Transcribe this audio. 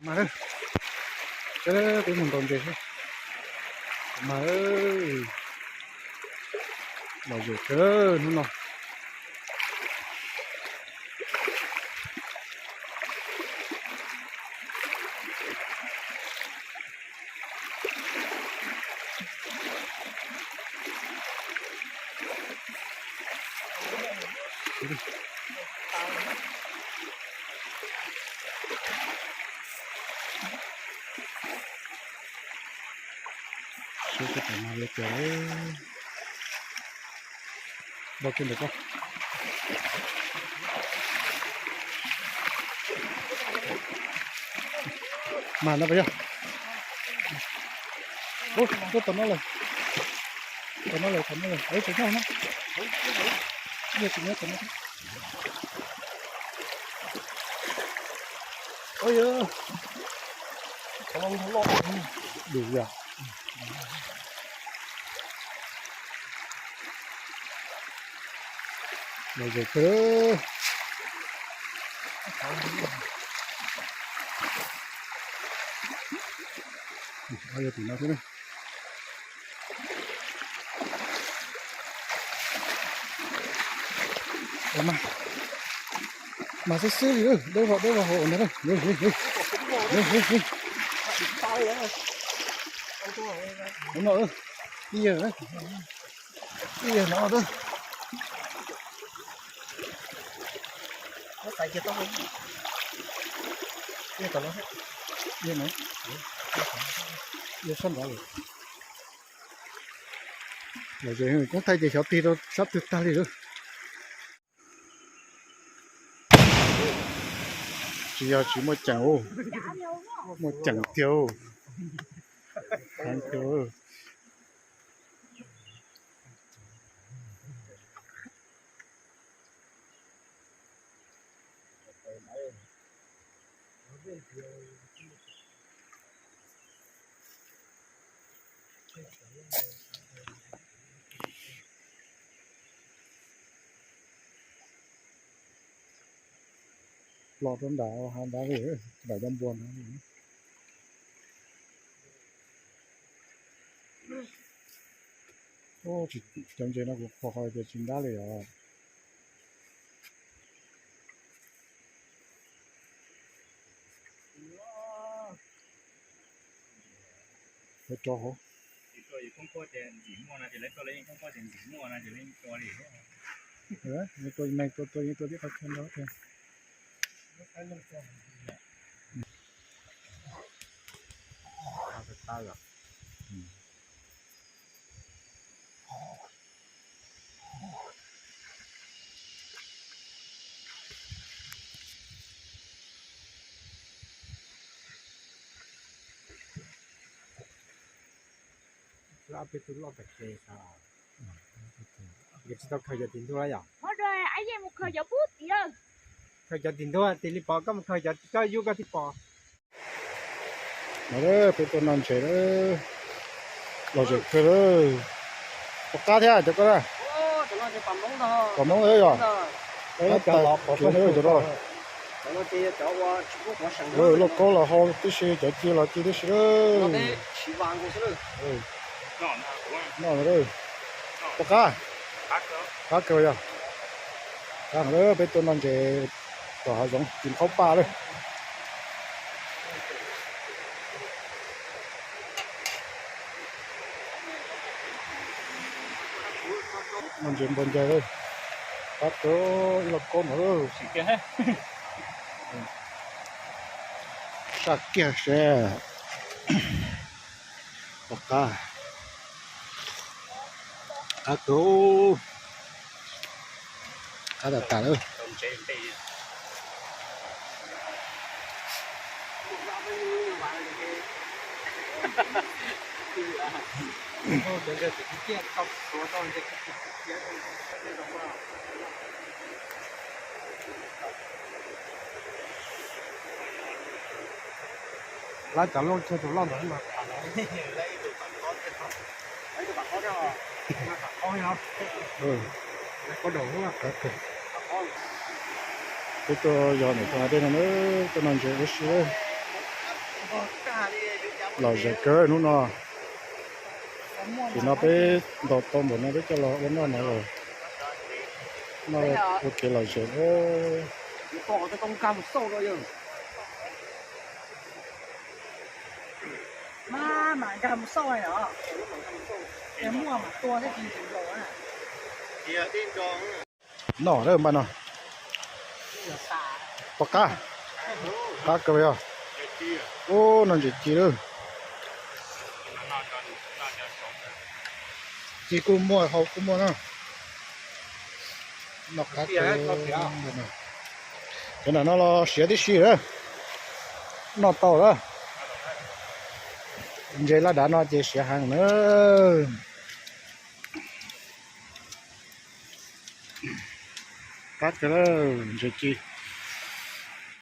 Mas, peb mus ntaus ntses xwb. Mas, lom zem kawg hnub no. Seb tab tom mas li cas. Npau kiag ntawm ko. Mas no puas yog? Ub, tuaj tom no lawm. Tom no lawm, tom no lawm. Ub, tom no no. Yog tsis nyob tom no. Ub, yog. Tom no loj. Dum yog. Lom zem kawg. Yog tim no thiab. Mas xwb xwb li, deb vog deb vog hauv ntag. Ub no, ib yam, ib yam no. Ib yam no, ib yam sab nrad lawm. Lom zem koob thaij ces xyov tig rau sab twg tag li lawm. Tsis yog tsis muaj ceem, muaj ceem tiag. Heev tiag. Los rau nram hav nrad li, nram cov npua no. Cov ntses no kuv qhuas qhov tias tsis ntab li os. Ua rau hauv. Tua neeg tua tua yeej tua tib qhov chaw no tiag. Lab peb tug loj tas kev xav. Ces tsis tau khaws cov tim ntug lawm yom? Khaws cov tim ntug, tim li pov koj mus khaws cov koj yug koj thiaj pom. Peb tuaj noj ntses lawm, lom zem kawg lawm. Puas qab thiab cov koj na? Pom Hmoob yog? Tab tas kev cov no. Lauj kaub los hau tib si, cov ci los ci tib si lawm. Noj, puas qab? Qab kawg yog. Qab lawm, peb tuaj noj ntses tom hav zoov tim qhaub paj lawm. Noj ntses npau ncais lawm. Qab kawg, ib lauj kaub no. Saj kiag seb. Puas qab? Qab kawg, qab tas tas lawm. Lab cov looj chaw tus loj ntawd mas. Peb tuaj yos ntawm tus dej no, tuaj noj ntses ua si. Lom zem kawg hnub no. Tam sim no peb ntaus tau npaum no peb coj los ua noj no lawm. Noj ua kev lom zem. Noj lawm npaj no. Pom qab, qab kawg yog. Ub, noj ntses ci lawm. Ci kuj muaj, hau kuj muaj na. Noj qab kawg. Cov nram no los siav tib si lawm. Noj tau lawm. Ntses laj dav no ces siav heev na. Qab kawg, ntses ci.